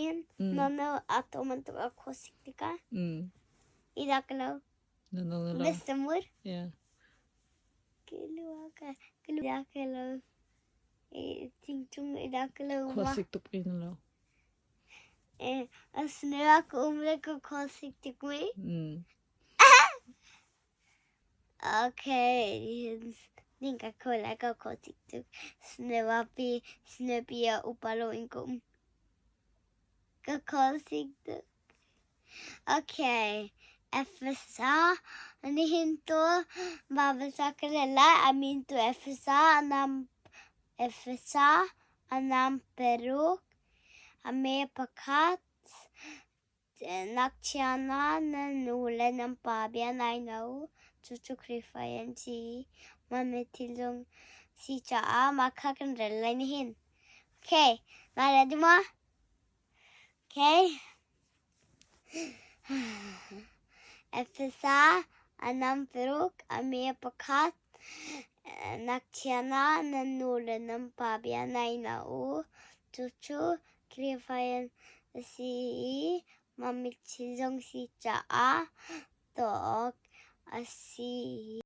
khin nono a to bantuk a khuasik tikah i dak lo. No no no. Bestamur. Yeah. Thingtung i dak lo. Khuasik tuk in lo. Asnua ka um le ka khuasik tik mi. Okay. Ning ka kho lai ka khuasik tuk. Snua pi snua pi a upa lo in ka um. Ka khuasik tuk. Okay. Efesa nihin tu Bible ca ka rel lai. A min tu Efesa anam Efesa anam peruk a me pakhat ngakchia hna nan nu le nan pa bia nai no. Cucu Khrihfa an si. Mah mi thinlung si caah mah kha kan rel lai nihin. Okay, na ready maw? Okay. Efesa anam paruk a me pakhat ngakchia hna nan nu le nan pa bia nai hna u. Cucu Khrihfa an si i mah mitthli zong si caah tuah awk a si.